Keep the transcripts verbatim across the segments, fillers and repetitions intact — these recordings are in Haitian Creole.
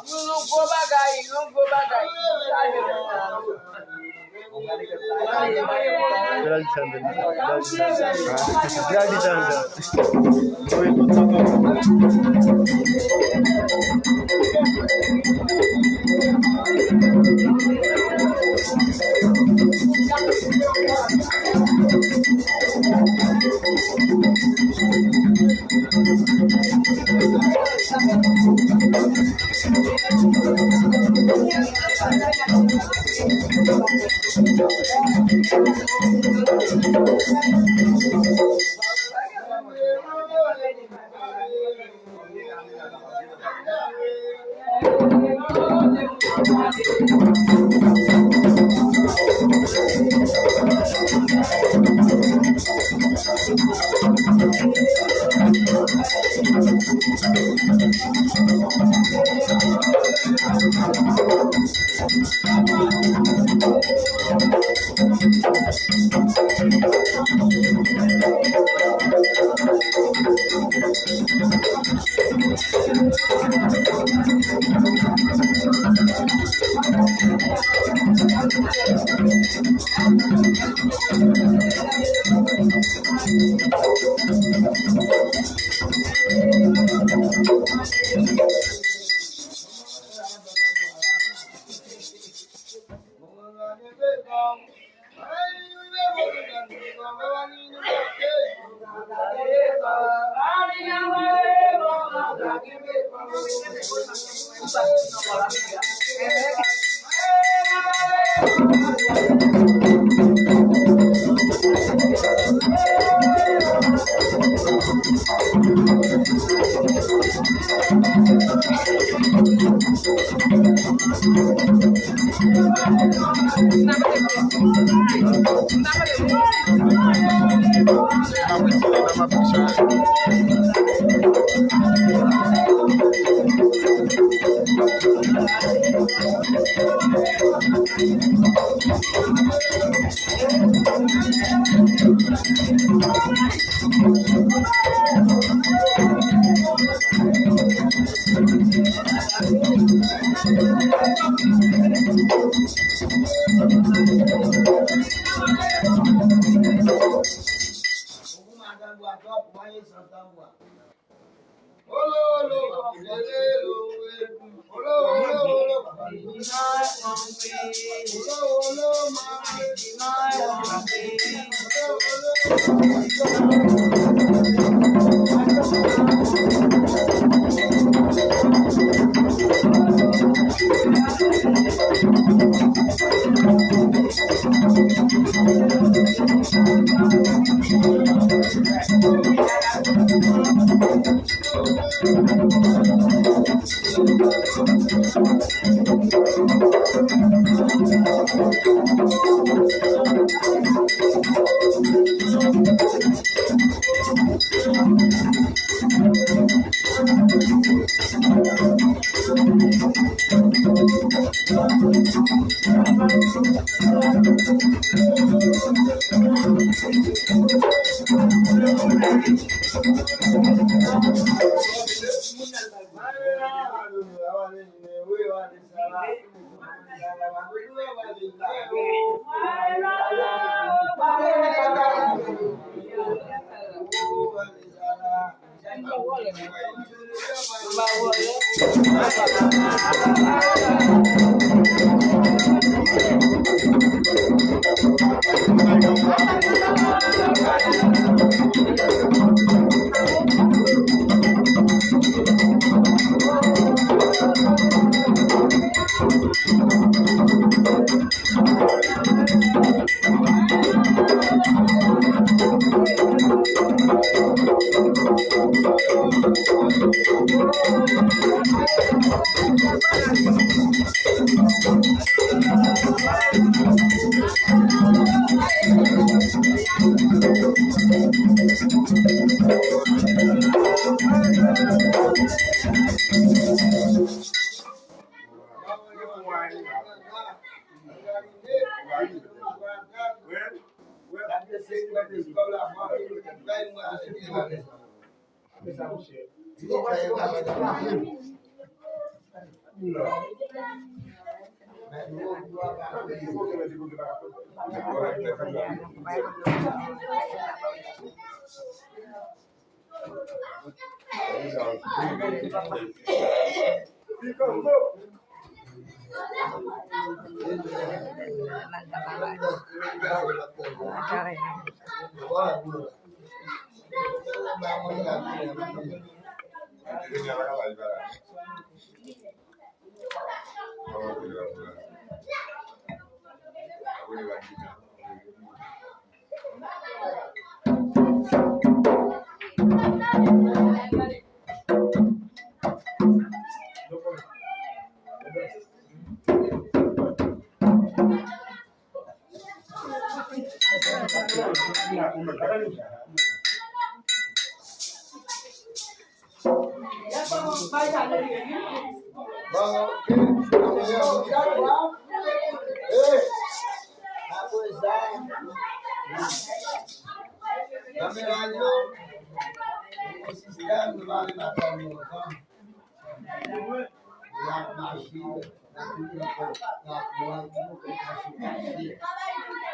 Yon gwo bagay, yon gwo bagay.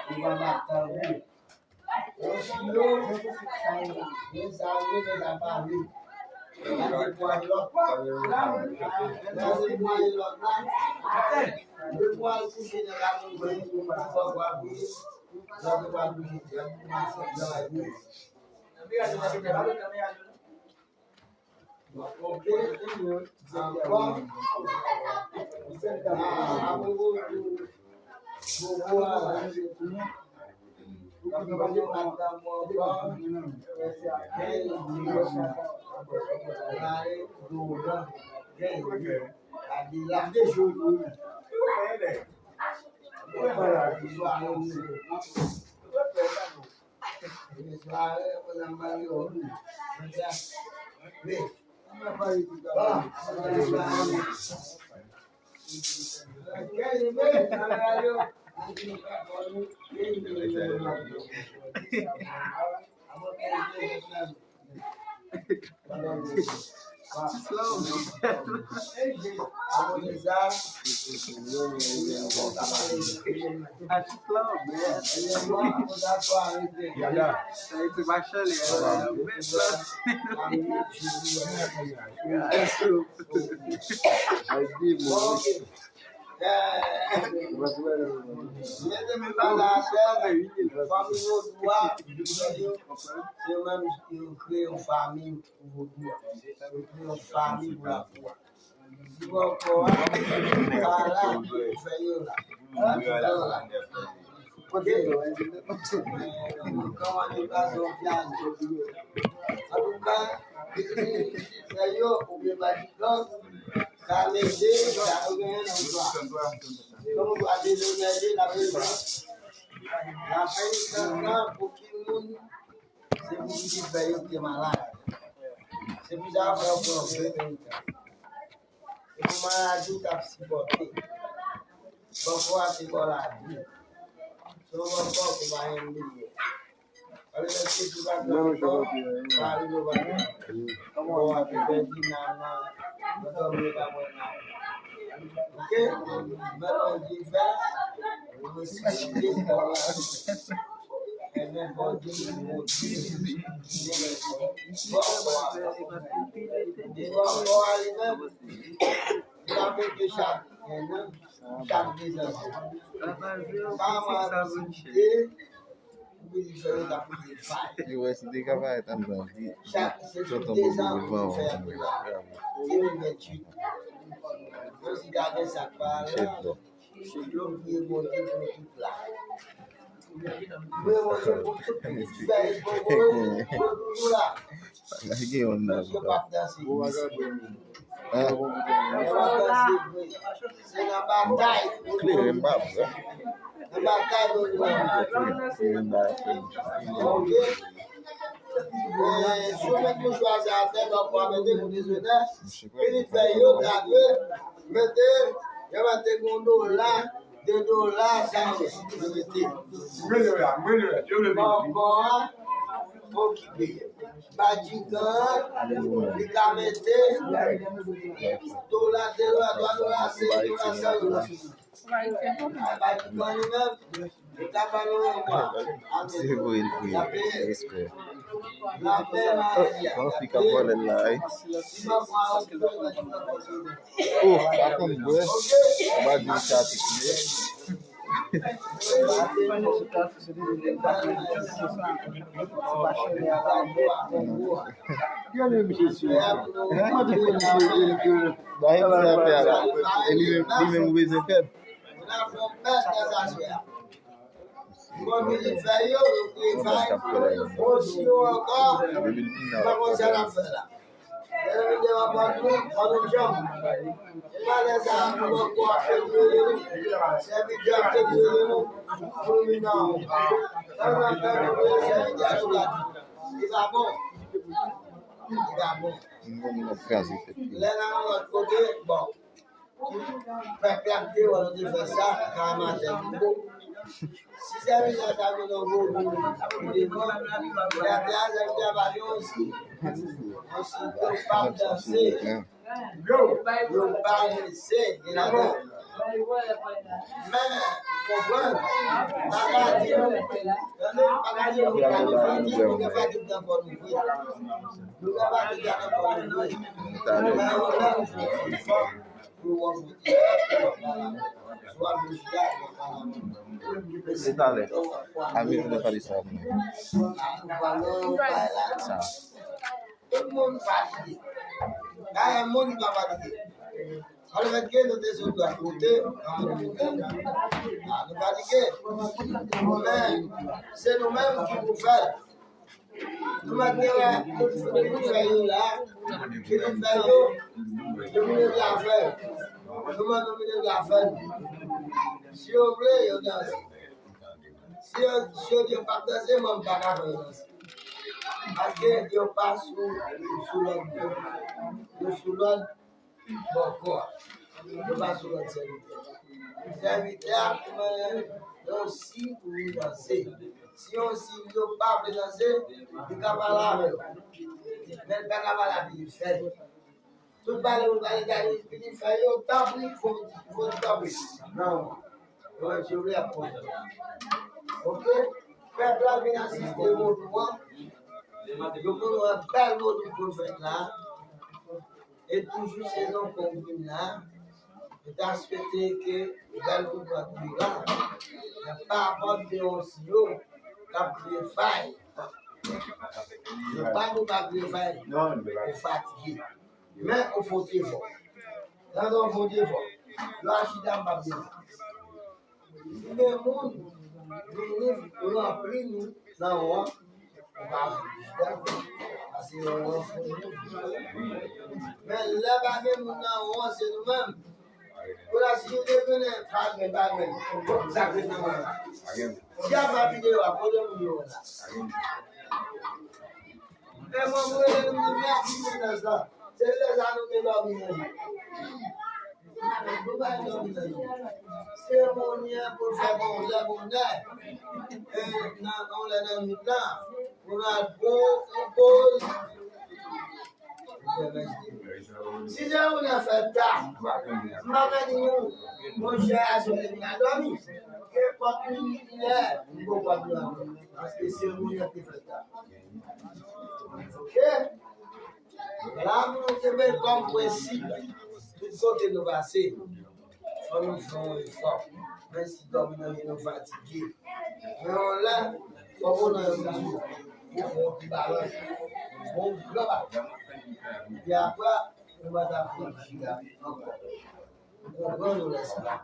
Ou pa bat tanbou. Yon silo, men sa vle, men sa pa vle. Gade pwa lòt. Nan se pwa lòt la. Depi w al kouche nan lakou, mwen, ou pa fò w al kouche. Lòt ou pa kouche, lòt ou pa fò w al kouche. Ok, ankò. Ah, apopo de bobo a la. Kòm nou pa gen pa t nan mwen ankò. Gade la. Mete men bagay atè, fanmi yo dwa, se menm yo kreye yon fanmi pou vodou. Yo kreye yon fanmi pou lakou a. Di bò kò a, pa la, fè yo la. Kote yo? Kòman yo ka fè yon pyan? Antouka, fè yo, oubyen pa di blan, sa mete, sa yo genyen nan dwa. Kòman yo pa dezonè li, la pe la. La pe li, pou ki moun Se pou ki fè yo te malad. Se pou sa yo fè yo pran vre penitan. Se pou maladi w t ap sipòte. Bòkò a se bò lavi. Se yon bòkò ki pa janm bliye. Alò, lè se tou pa nan bòkò, pa rive w pa nan bò a te pèdi nan, nan, nan dòmi yo pa mwen nan. Ok? Mwen mwen di fè, mwen si Yo wè si te ka parèt anndan, di, tonton Bobo devan w. Chèf dò. Lage yon nan. Klere m pa vre. Mete, yo mete yon dola, de dola, sa yo mete. Bòkò a okipe. Badjingan an, li ka mete dola, de dola, twa dola, senk dola, san dola. Badjingan li menm, li ka ba nou yon mwa. Se vre, l vre. Respè. Oh, yon fi k ap vòlè l la, wi. Oh, pa konn bwè. Ou pa di m sa tout ye. Ba, e sa fè a la. E li menm, li menm ou bezwen fè. Bon, mizik sa yo, yo kreye sa yo. Bon, si yo ankò, pa konn sa n ap fè la. Lè nou te wè pa nou, pa nou djanm. E pa lè sa a, nou poko ap fè nou rele nou. Sèvitè ap te rele nou. Pou nou vin nan. Sa nou ap fè, nou rele sèvitè nou la. Li pa bon. Li pa bon. Lè nan yon lòt kote, bon. Pèp la te wè nou te fè sa, karamatè Boubo. Si sèvitè ta vin nan vodou, devan, lè te a sèvitè pa gen yon si. Yon si ke w pa danse. Yo pa danse, gen ladan. Men, konprann, pa ka di nou, tande, pa ka di nou pa gen fatig, nou gen fatig nan kò nou vre. Nou gen fatig nan kò nou vre. Men, ou menm, Se talè. Amen, nou fè li sa. Sa. Tout moun fatige. Pa gen moun ki pa fatige. Sa vle di ke nou te sou dwat kote, nou fatige. Men, se nou menm ki pou fè l. Nou mèt gen wè, tout moun fè yo la, ki te fè yo, nou vin la fè. Nou mèt nou vin la fè. Si yo vle, yo danse. Si yo, si yo di yo p ap danse, mwen m pa ka fè yo danse. Paske yo pa sou, sou lòd mwen. Yo sou lòd bòkò a. Yo pa sou lòd sèvitè. Sèvitè a pou mande yon si pou vin danse. Si yon si yo pa vle danse, li ka pale avè yo. Men li pa ka pale avè li fè. Tout bagay ou pale gade li fè yo, tanpri, fò, fò tanpri. Non. Yo, yo vle ap kontan. Oke? Pèp la vin asiste vodou an. Yo konn wè bèl vodou pou fèt la. E toujou sezon kòk vin la, nou ta swete ke bèl koudwat vin la, men pa apòt de yon siyo k ap kriye fay. Yo pa nou pa kriye fay, ou fatige. Men ou fote fò. Tande yon fote fò. Lwa chita m p ap devan. Si gen moun vini ranpli nou nan won, nou pa vle chita, paske yon won fou nou. Men lè pa gen moun nan won, se nou menm. Kou la, si nou te konnen, pa gen, pa gen. Sa k ret nan won la. Si a pa videyo a, kote moun yo wè la? E mwen, mwen, mwen, mwen, mwen, mwen, se lè sa nou te dòmi nan je. Nou pa dòmi nan je. Seremoni an pou l fè bon lè bonè. E nan yon lè nan nwit la, pou n al pran yon poz. Si se yon nèg fè ta, m pa ka di nou, monchè, aswè, vin al dòmi. Ke pòt li lè, m poko ap dòmi. Paske seremoni an te fè ta. Oke? La pou nou kenbe kòm prensip, tout kote nou pase, fò nou fè yon efò. Menm si dòmi nan je nou fatige. Men yon lè, fò nou nan yon jou, pou fè yon ti balans, yon gran balans. Epi apre, nou pa ta pran chita ankò. Ou konprann ou lè sa.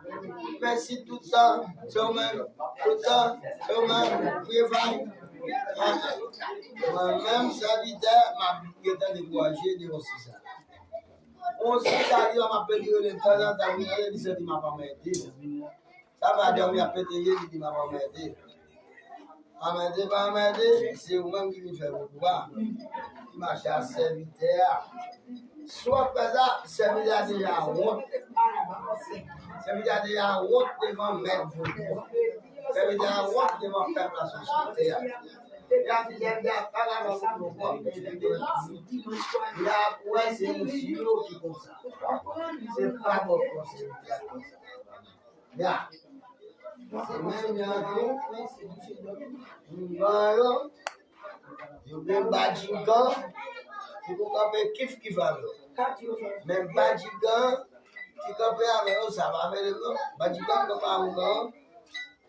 Mèsi tout tan, se ou menm, tout tan, se ou menm, priye fay. Mwen menm, sèvitè, m ap gentan dekouraje de yon si sa. Yon si sa, li, m ap pedi rele tanzantan, li rele, li santi m ap anmède. Sa va dòmi ap pete je, li di m ap anmède. Anmède pa anmède, se ou menm ki vin fè vodou a. Ki mache a sèvitè a. Si w ap fè sa, sèvitè a deja wont. Sèvitè a deja wont devan mèt vodou a. Sèvitè a wont devan pèp la sou tè a. Y ap di sèvitè a pa la nan vodou ankò. Y ap wè se yon siyo ki konsa. Se pa bòkò sèvitè a konsa. Ya. Se menm jan tou, moun yo, yo gen badjigan ki pou kanpe kif kif avè w. Men badjigan ki kanpe avè w, sa pa vle non. Badjigan ki kanpe avè w,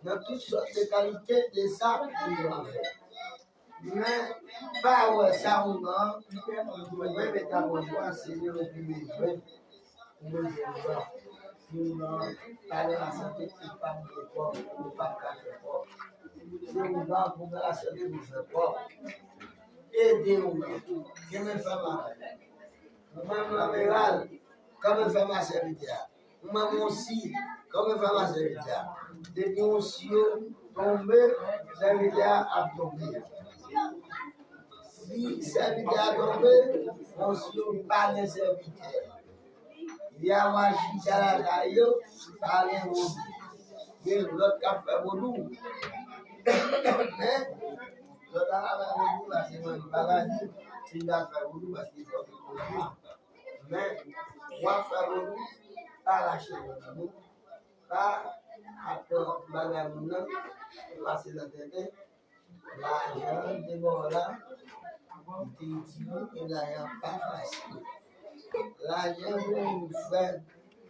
nan tout sòt de kalite de sa, yo avè w. Men, pa wè sa ou nan, ou mwen met nan bon pran, se li ou pi bezwen. Ou bezwen ou nan. Si ou nan, pale lasante, ou pa mete kòb, ou pa ka fè kòb. Se ou nan, pou gen lasante, pou fè kòb. Ede ou nan. Kenbe fèm avè l. Ou menm nan meral, kanpe fèm a sèvitè a. Ou menm yon si, kanpe fèm a sèvitè a. Depi yon si yo tonbe, sèvitè a ap tonbe. Si sèvitè a tonbe, yon si yo pa gen sèvitè. Y a va chita lakay yo, pa gen vodou. Gen lòt k ap fè vodou. Men, lòt la pa fè vodou, paske mwen, m pa ka di, si l ta fè vodou, paske fòk li vodou. Men, w ap fè vodou, pa lache vodou. Pa aprann bagay moun nan, pase nan tenten. Lajan te ba w la, li te itilize, e lajan pa fasil. Lajan pou moun fè,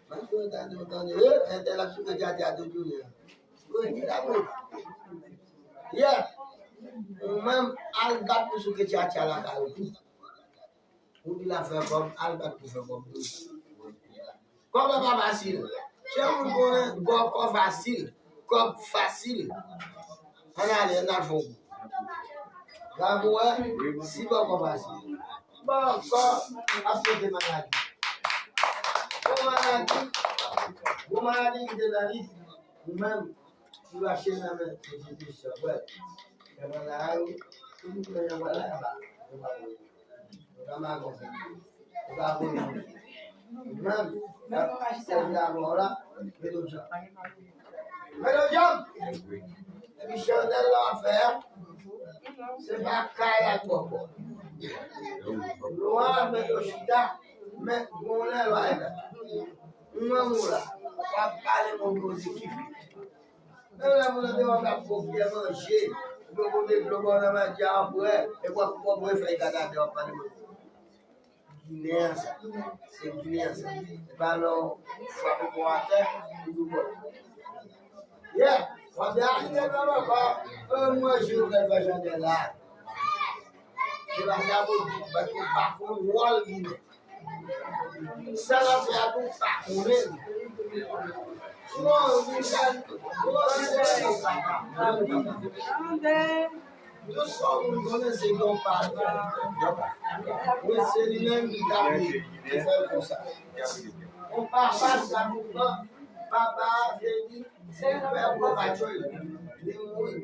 paske w tande, w tande, e, entèl ap sou teyat la tout jounen an. Wi, li la, wi. Yeah. Ou menm, al bat pou sou ke tchatcha lakay ou tou. Ou ki la fè kòb, al bat pou fè kòb tou. Kòb la pa fasil. Chak moun konnen bòkò fasil, kòb fasil. Ann ale, ann al fè yon kou. La pou wè, si bòkò fasil. Bòkò ap pote maladi. Bon maladi, bon maladi ki te nan li. Ou menm, ou lache nan men enstitisyon, bwè. Lè mwen la, yo, tout moun mwen la, yo pa, yo pa konn. Yo pa magonse. Yo pa konn. Ou menm, la, se la, bon, la, mete w djanm. Mete w djanm! Epi chandèl la w ap fè a, se pa kay ak bòkò. Lwa mete w chita, men gon lè lwa e la. Mwen, mwen la, w ap pale mwen koze ki fè. Men lè moun nan te wè k ap pwofite manje, yo pote dlo ba w nan manje a, w ap bwè, epi w ap, w ap refè gade atè, w ap pale manje. Ginen an sa. Se Ginen an sa. Se pa lè w frape kò w atè, ou tou bon. Yeah, w ap di, "A, Ginen nan ankò, e, manje yo pral fè chandèl la." Se pa sa pou di, paske w pa konn wòl Ginen. Sa l ap fè a tou pa konnen. Bon, nou sa, bon, nou sa, tout sa moun konnen se yon pa. Wi, se li menm ki t ap li, ki fè l konsa. Yon papa sa pou pran, papa a te di, se pè pou pa tchoy, li mouri.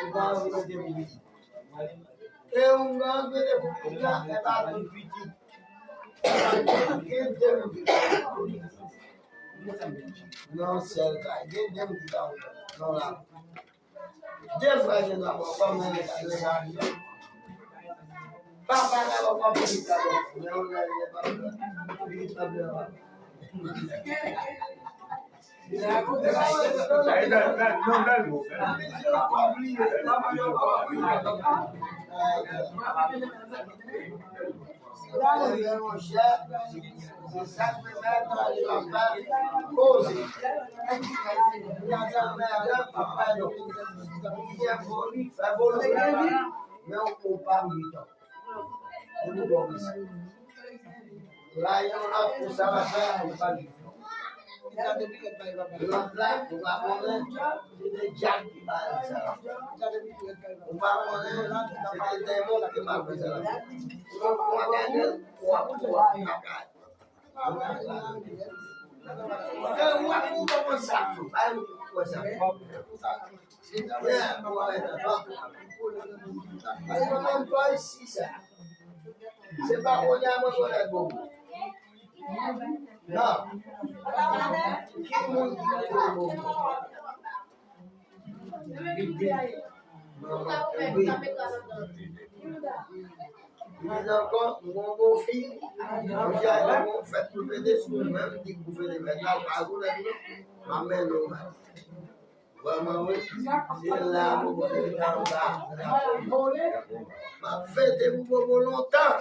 Ou pa anvi mete pou li. E yon gran grenn epi pitit la, e pa tout pitit. Gen de moun ki ka. Nan sèl kay, gen de moun ki ka. Non la. De frè gen dwa pran kòm nan leta, leta a rive. Papa la, papa pitit la, men yon lè, lè papa, pitit la, lè papa. Men ou pa militan. Ou di bon mesye. La, yon lòt pou sa va fè, ou pa li. Lòt la, ou pa konnen, se te djab ki ba li sa la. Ou pa konnen, se te demon ki ba li sa la. Ou pa konnen, ou ap, ou ap kaka. E ou ap, ou pa konn sa tou. Ay, ou konn sa. Se pa kounye a mwen konnen bon. Non. Ki moun ki konnen bon? Wi. Wi, ankò, m gon bon fi. Mwen ja gen bon fèt pou fete, si mwen menm ki pou fete fèt la, pa konnen non. M ap mennen w. Vrèman, wi. Se la pou kote l ta anba. M ap fete pou bobo lontan.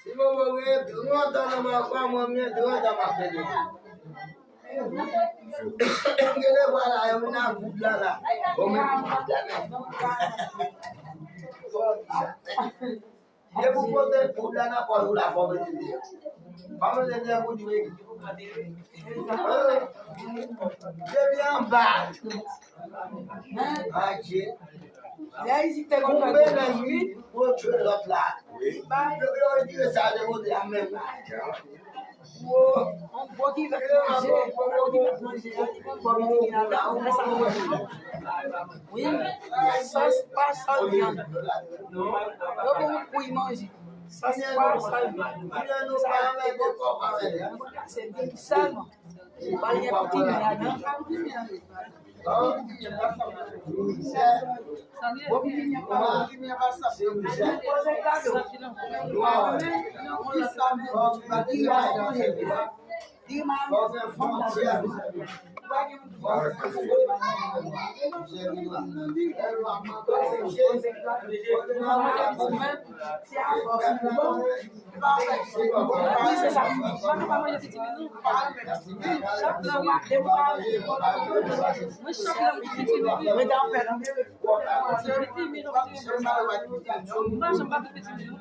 Si bobo gen trant an nan makwa, mwen gen trant an m ap fete. Gen de fwa la, yo vin ak goud la la. Bon, men ki goud la la. Depi w pote goud la nan pòch ou la, fò w mete deyò. Fò w mete deyò pou di men. Depi anba. Adje. Kounbe nan ui pou yo tchwe lòt la. Yo, yo retire sa de kote a menm. Yon gwo kivèt manje, yon gwo kivèt manje. Wi, sòs pa sòs vyann. Yo pou kouy manje. Sòs pa sòs vyann. Sa se vyann sèlman. Pa gen pitit ladan. Li mal, fòk ta di. Se a fòs li bon. Wi, se sa. Mwen pa manje piti vin non. Chak lè mwen, depi mwen, mwen chak lè mwen piti vin. Mwen ta fè non. Piti vin, piti vin. Mwen pa janm pa piti vin non.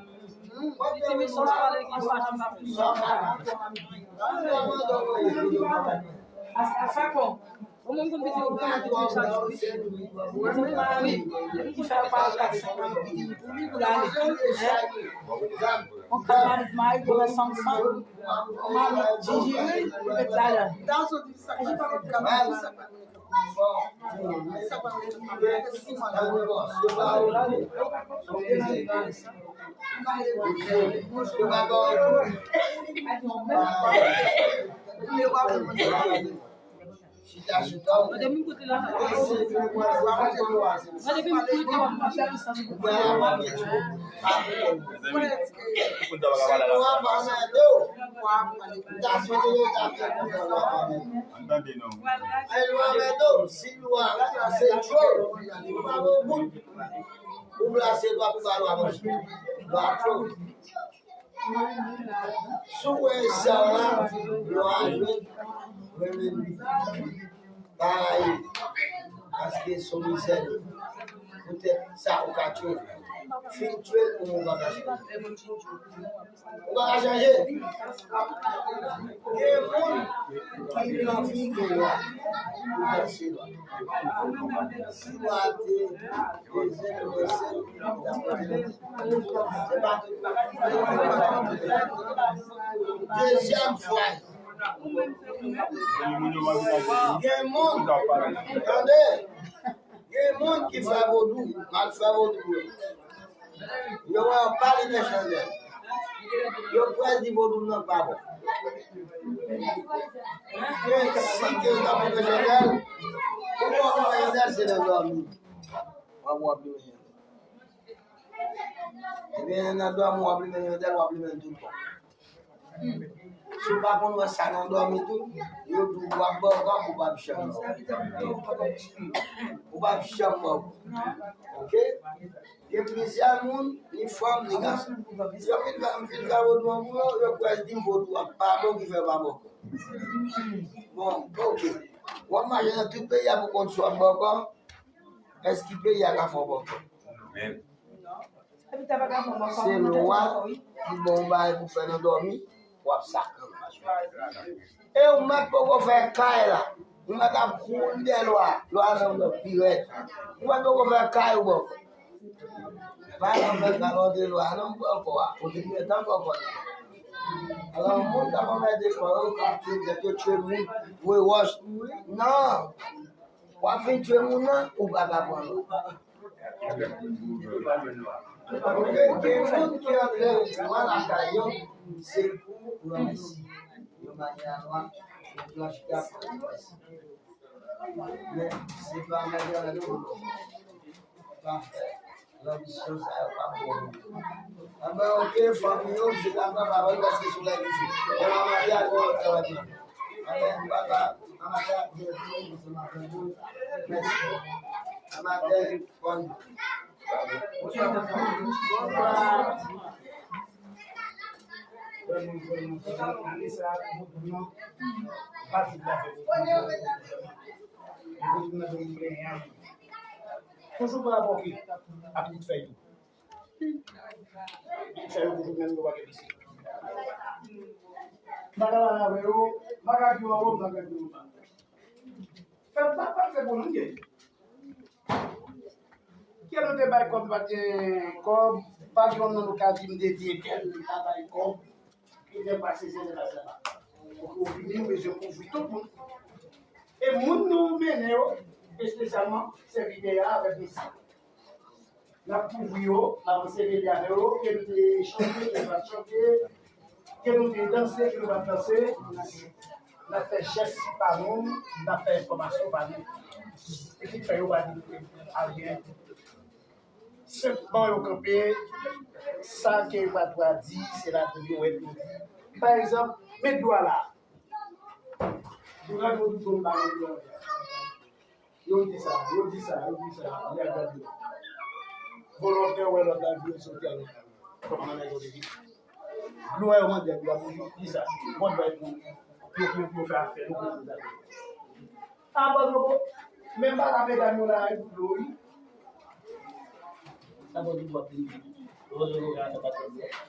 Piti vin, sòs pale, mwen pa janm pa piti vin. A, a sa kon. Ou menm konn piti, ou konn piti chak jou. Ou menm pa ale. Depi ki fè pa al kat san pou li pou l ale. Hein? On kat mari, mari pou wè san san. On mari jijiri, ou met ladan. Chita, chita. Mwen depi m koute la, mwen depi m koute la, mwen depi m koute la. Mezanmi, pou n ta pa ka pale la. Lwa pa mèdo. M ta swete yo ta fè konsa lwa pa mèdo. Ann tande non. Ay lwa mèdo, si lwa se tro, ou pa bon bout. Ou plase lwa pou ba lwa manje. Lwa tro. Si w wè sa w la, lwa jwenn, renmen li. Bay, paske sou mizè li. Poutèt sa ou ka tchwe l. Fin tchwe l pou moun pa ka chanje. Ou pa ka chanje. Gen moun ki anvi gen lwa. Ou pa se lwa. Si lwa te bezwen nou wè sèl, se pa dezyèm fwa. Gen moun, tande, gen moun ki fè vodou, mal fè vodou yo. Yo wè yo pa limen chandèl. Yo kwè di vodou nan pa bon. Men si ke yo ta limen chandèl, pou yo limen chandèl, se nan dòmi. W ap, w ap limen chandèl. Ebyen, nan dòmi w ap limen chandèl, w ap limen l tout bon. Si w pa konn wè sa nan dòmi tou, yo di w w ap bòkò, ou p ap janm bòkò. Ou p ap janm bòkò. Oke? Gen plizyè moun, ni fanm, ni gason. Yo fin fè, m fin fè vodou an pou yo, yo kwè di vodou an pa bon ki fè yo pa bòkò. Bon, oke. W ap mache nan tout peyi a pou konn si w ap bòkò, èske peyi a ka fè w bòkò? Se lwa ki ba w bagay pou fè nan dòmi, w ap sakann. E ou mèt poko fè kay la. Ou mèt ap kouri dèyè lwa. Lwa nan w pi rèd. Ou mèt poko fè kay ou bòkò. Pa nan fè kay ou de lwa non bòkò a. Ou te gentan bòkò. Alò, moun k ap anmède kò yo, k ap tchwe tèt yo, tchwe moun, voye wòch. Non. W ap vin tchwe moun nan, ou pa ka pran lwa. Gen moun ki antre lwa lakay yo, se pou ranmèsi. Yo manye a lwa, yo pran chita pou ranmèsi. Men, se pa mèt antre lwa. Pa fè. Lanbisyon sa yo pa bon. Anben, oke, fanmi yo, se la pran pawòl paske solèy kouche. Bon, ann ale al bon travay. Anben, papa, ann ale al bon travay. Mèsi. Ann ale, bon. Bonswa. Toujou pa abòke ak tout fèy tou. Tout fèy yo toujou menm yo pa gen pisi. M pa ka pale avè yo, m pa ka di yo anwo, m pa ka di yo anba. Fè m pa pase pou nou ye. Kè nou te bay kòb, pa te kòb, pa gen yon nan nou ka di m te di kè nou te bay kòb. Ki te pase se te pase la. Ou fini, ou bezwen kouvri tout moun. E moun nou mennen yo, espesyalman sèvitè a avèk mesye. N ap kouvri yo, n ap anseveli avè yo, ke nou te chante, ke nou pa t chante, ke nou te danse, ke nou pa t danse. N ap fè jès pa nou, n ap fè enfòmasyon pa nou. E ki fè yo pa di nou anyen. Senpman yo kanpe, sa ke yo pa dwa di, se ladan yo wè yo di. Pa egzanp, met dwa la. Yo gade yo tout moun ba yo. Yo di sa, yo di sa, yo di sa, li ap gade yo. Volontè wè lòt la vire soti a lòt la. Kòman nan nèg yo te di? Glwa yo mande a Bib la pou yo di sa. Bon, bay pou yo, pou yo, pou yo fè afè, yo pou yo fè afè. Apot yo, menm pa la medam yo la, yo pou yo, wi. Sa bon, di bò, di. Yo, yo, yo, yo, yo, yo.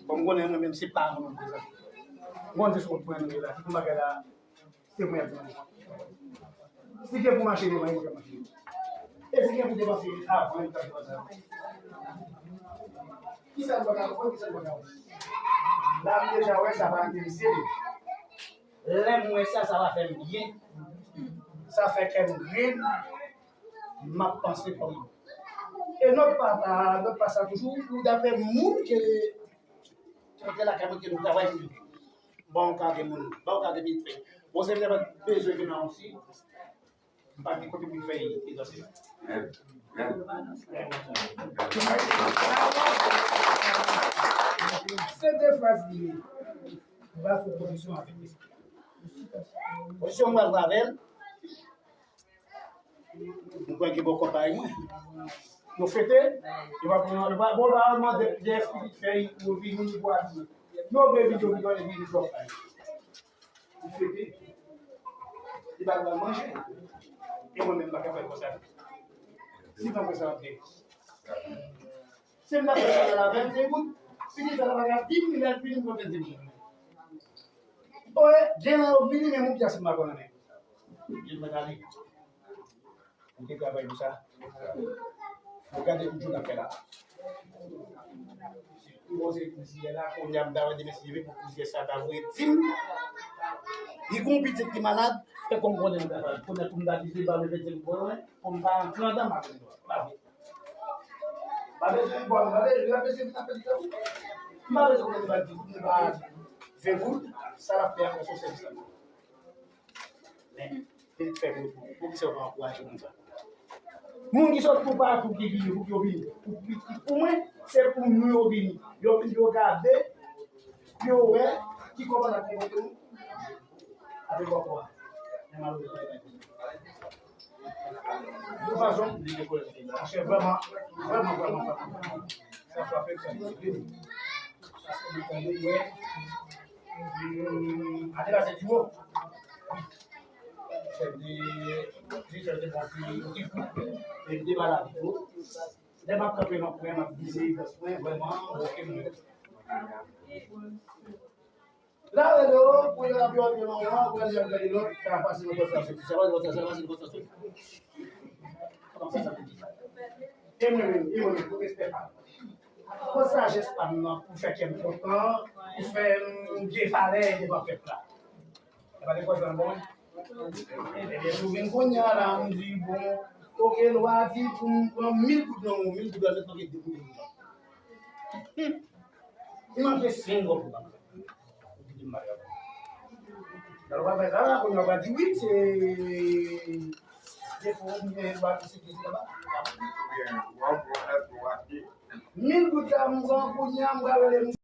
Bon, m konnen mwen menm se pa mwen prezante. M konnen se sou pwen nou ye la, se pou bagay la, se mwen ap di. Si gen pou mache devan, li pou mache. E si gen pou depanse avan, li pou depanse avan. Kisa l pa ka konprann, kisa l pa ka wè? La, m deja wè sa pa enterese li. Lè m wè sa, sa pa fè m byen. Sa fè kè m grenn. M ap panse kòman. E nòt pa, nòt pa sa toujou, pou daprè moun ke, ki rete lakay mwen, ke nou travay pou li. Bon, ka gen moun, bon, ka gen moun fè. Bon, se vre, pa bezwen vin nan yon si. M pa gen kote pou fè li, li danse la. Se de fraz li ye. M va fè pozisyon avèk li. Pozisyon m pral avè l. Mwen kwè gen bòkò parèy mwen. Yo fete, yo va pran, yo va, bon, yo va mande D S P vit fè, yo vini, yo vwa vini. Yo vle vin, yo vin, yo vin, yo fè. Yo fete, li pa pral manje. E mwen menm, m pa ka fè konsa. Si m fè konsa, m ap gen. Se m nan fè chanèl la vennsenk goud, fini fè la bagay di mil, vini pou vennsenk goud. Oye, gen nan yo vini, men moun pyas m pa konn anyen. Gen mwen ale. Mwen te travay pou sa. Mwen gade tout joun ap fè la. Mwen se plizyè la, kounye a m ta wè demen si Dye vle pou plizyè sa ta voye di m. Li gon pitit ki malad, fè kòm konnen m travay. Kounye a tou m ta di se ba mwen vennsenk goud, pou m pa antre andan m ap vin dwa. Pa vre. Pa bezwen bò, pa bezwen, pa bezwen vin apèl li tankou. M pa bezwen konnen li va di, li va ven goud, sa l ap fè a, fè sou sèvis la. Men, li fè pou, poukisa yo pa ankouraje moun sa? Moun ki sot toupatou ki vini, pou ki yo vini. Pou pitit pou mwen, se pou nou yo vini. Yo vini, yo gade, yo wè, ki kòman n ap konpòte nou. Avèk bòkò a. Men malere pa gen. De fason, li gen kolè. Monchè, vrèman, vrèman, vrèman, vrèman. Sa frape, sa frape. Paske nou tande, wè. Hmm, ane la, se di wo. Chèf de, di chèf de pati, e de maladi tou. Lè m ap kanpe nan pwen, m ap vize, vrèman, vrèman, oke, mwen. La, rele w, pou yo ap yo ap yo nan yon, pou yo ap gade lòt, sa pase nan pòt sa soti. Sa pase nan pòt sa, sa pase nan pòt sa soti. E mwen menm, e mwen menm, pou respè pa m. Pou sajès pa m nan, pou fè kè m kontan, pou fè m gen valè devan pèp la. E pa de kòz lan bon. Ebyen, sou vin kounye a la, m di, bon, oke, lwa di pou m pran mil goud nan men w, mil goud la, mèt manke de mil goud. Li manke senk goud pou m. Lè w pa fè sa, kounye a w pa di wi, se defo oubyen lwa ki site laba. Mil goud sa, m pran kounye a, m pral rele